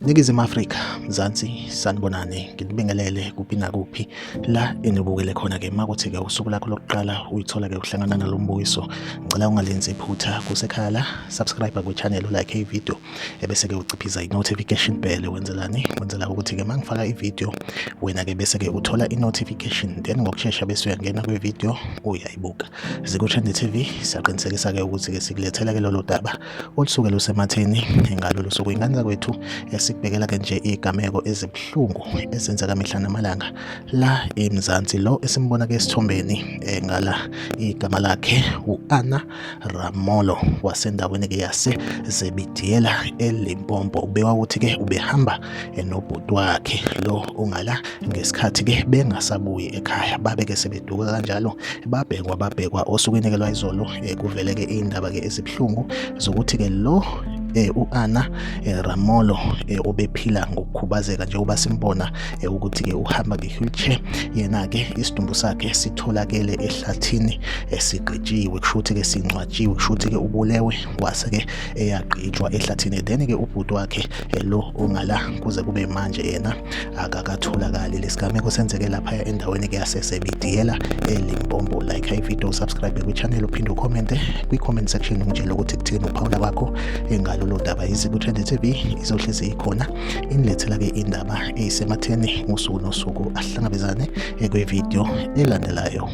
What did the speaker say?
Ningizimu Afrika, Mzansi, sanibonani, nginibingelele kuphi nakuphi la enibukele khona-ke. Makuthi-ke usuku lakho lokuqala uyithola-ke uhlangana nalo mbukiso, ngicela ungalenzi iphutha kusekhaya la, subscribe kwi-channel, like i-video, ebese-ke uciphiza i-notification bell. Wenzelani? Wenzela ukuthi-ke uma ngifaka i-video wena-ke bese-ke uthola i-notification, then ngokushesha bese uyangena kwi-video uyayibuka. Ziku-Trend TV siyaqinisekisa-ke ukuthi-ke sikulethela-ke lolo daba olusuke lusematheni ngalolu suku. Ingane zakwethu, esikubhekela ke nje igameko ezibuhlungu ezenzeka mihla namalanga la eMzansi. Lo esimbona ke esithombeni ngala, igama lakhe u-Anna Ramolo wasendaweni ke yaseZebidiyela eLimpopo. Ubekwa ukuthi ke ubehamba nobhuti wakhe lo ongala ngesikhathi ke bengasabuyi ekhaya, babe ke sebeduka kanjalo, babhekwa babhekwa. Osukwini ke lwayizolo kuvele ke indaba ke ezibuhlungu zokuthi ke lo u-Anna Ramolo obephila ngokukhubazeka, njengoba simbona ukuthi ke uhamba nge-wheelchair, yena ke isidumbu sakhe sitholakele ehlathini esigqitshiwe, kusho ukuthi ke singcwatshiwe, kusho ukuthi ke ubulewe wase ke eyagqitshwa ehlathini. Then ke ubhuti wakhe lo ongala, kuze kube manje yena akakatholakali. Lesigameko senzeke lapha endaweni ke yaseSebidiyela eLimpopo. Like i-video, subscribe kwi-channel, uphinde ucommente kwi-comment section, ungitshele ukuthi kuthini uphawula kwakho ngalolu daba. Iziku Trend TV izohlezi ikhona inilethela ke indaba eyisematheni usuku nosuku. Ahlangabezane kwi-video elandelayo.